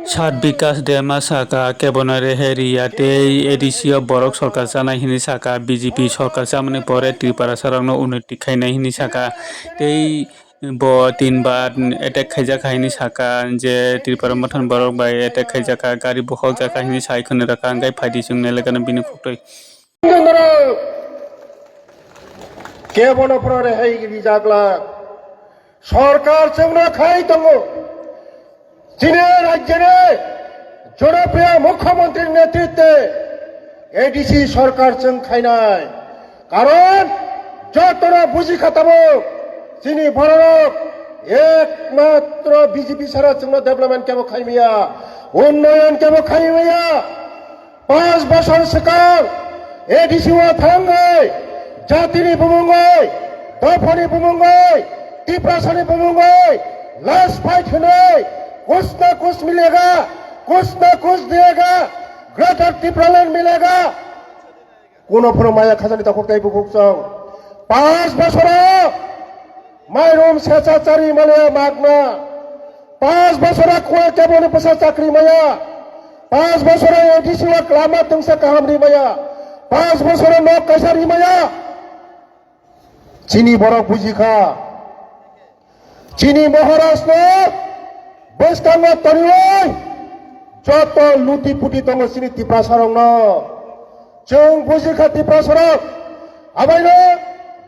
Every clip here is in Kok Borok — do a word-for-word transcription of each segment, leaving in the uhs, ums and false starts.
Sat Bikas Debbarma saka, kebono rehai riya tei A D C o borok sorkar chanai hwnwi saka, B J P sorkar chamani pore Tiprasarokno unoti khainai hwnwi saka, tei bo tin bar attack khaijak hai hwnwi saka, je Tipra Mothani borok bai attack khaijakha, gari bokhokjakha hwnwi sai khwnwi rwkha, hwnkhe phaidi chwng nai lekha no bini koktwi. Kebono phano rehai rijakla. Sorkar chwngno khai tongo. Chini rajyoni jonopriyo mukhyamantri netritwe A D C sorkar chwng khainai. Karon jotono bujikha tabuk chini bororok ekmatro B J P sara chwngno development kebo khaimaya, unnoyon kebo khaimaya. Panch bosor swkang A D C o thangwi jatini bumungwi, dophani bumungwi, Tiprasani bumungwi last fight hwnwi kuch na kuch milega, kuch na kuch diyega, Greater Tipraland milega. Kuno phano maya khajani takhuk tei bukhuk chwng. Panch bosoro mairum secha chari male magna. Panch bosoro kue keboni bwsa chakri maya. Panch bosoro A D C o lama tungsa kaham ri maya. Panch bosoro nok kaisa ri maya. Chini borok bujikha. Chini Maharashtra bwskango toriwi joto luti puti tongo chini Tiprasarokno. Chwng bujikha Tiprasarok. Abaino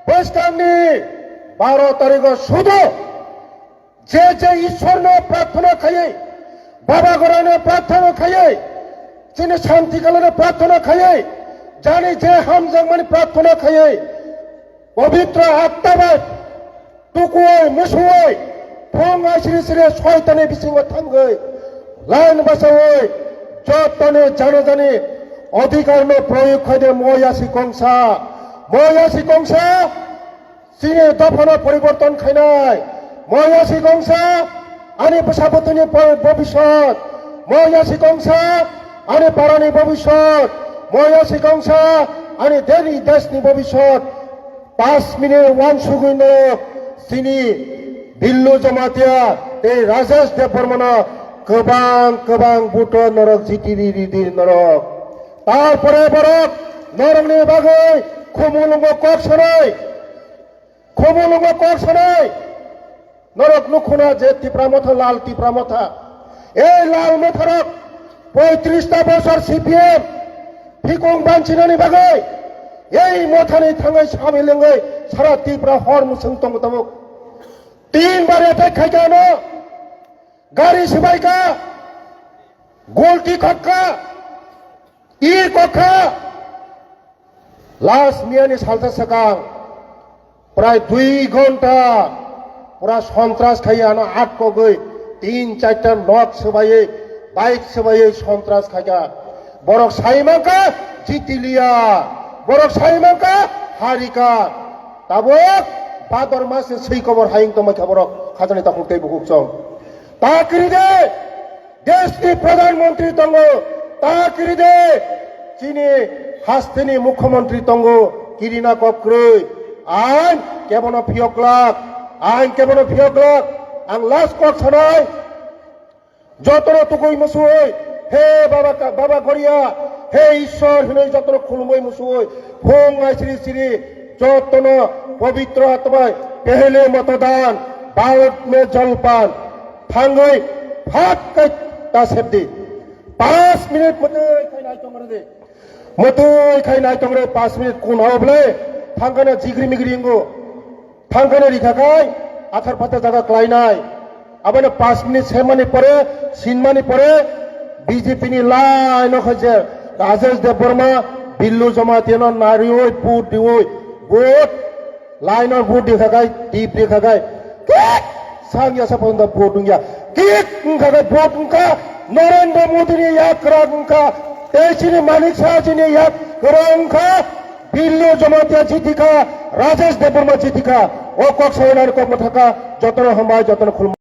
bwskangni baro tarikho sudo je je Ishwarno prarthana khaiwi, Baba Gorano prarthana khaiwi, chini Shanti Kalano prarthana khaiwi, jani je hamjakmani prarthana khaiwi, Pabitra Atta bai tukuwi musuwi phung aisiri siri soitani bisingo thangwi line bachawi jotoni jana jani adhikar no proyog khaide moya si kongsa, moya si kongsa chini dophano poriborton khainai, moya si kongsa ani bwsa bwtwini bobisot, moya si kongsa ani parani bobisot, moya si kongsa ani deni deshni bobisot. Pas minute wansugwi no chini Billu Jamatia tei Rajesh Debbarmano kwbang kwbang buto norok jiti ri ri di norok. Tarpore borok norokni bagwi khumulwngo kok sanai, khumulwngo kok sanai. Norok nukhuna je Tipra Motha, Lal Tipra Motha. Ei Lal Motharok poitrista bosor C P M phikung banchinani bagwi ei mothani thangwi samilengwi sara Tipra hor mwswng tongo tabuk. Tin bar attack khaikha ano, gari swbaikha, gulti khokha, i kokha. Last miyani salsa swkang prai dui ghonta pura sontras khai ano atkogwi tin charta nok swbaiwi, bike swbaiwi sontras khaikha. Borok sai mankha jitiliya, borok sai mankha harikha. Tabuk Bhador mas ni swi kobor hayung tongmai kha borok khajani takhuk tei bukhuk chong. Ta kiri de, deshni Pradhan Mantri tongo, ta kiri de, chini hasteni Mukhyamantri tongo, kirina kok kwrwi. Ang kebono phiyok glak, ang kebono phiyok glak, ang last kok sanai, jotono tugui musuwi, he Baba Ka-, Baba Goria, he Ishwar hinwi jotono khulumui musuwi, phung aisiri siri, jotono pabitro atbai, pehle matadan, bharat mein jalpan, thangwi phat kai ta sepdi. Pas minute mutui khai nai tongre de. Mutui khai nai tongre pas minute kun hao ble. Thangkana jigri migri ingo. Thangkana rikha kai athar phatar jaga klainai. Abano pas minute semani pore, sinmani pore B J P ni line o khaje Rajesh Debbarma, Billu Jamatia no narioi, vote dioi, vote. Line o vote di khagai, tip di khagai. Kik! Sang ya sa pon da vote wngya. Kik wngkha khe vote wngkha. Narendra Modi ni yak kwrak wngkha. Tei chini Manik Saha chini yak kwrak wngkha. Billu Jamatia jitikha. Rajesh Debbarma jitikha. O kok sawi nani kok mwthakha. Jotono hambai, jotono khulumbai.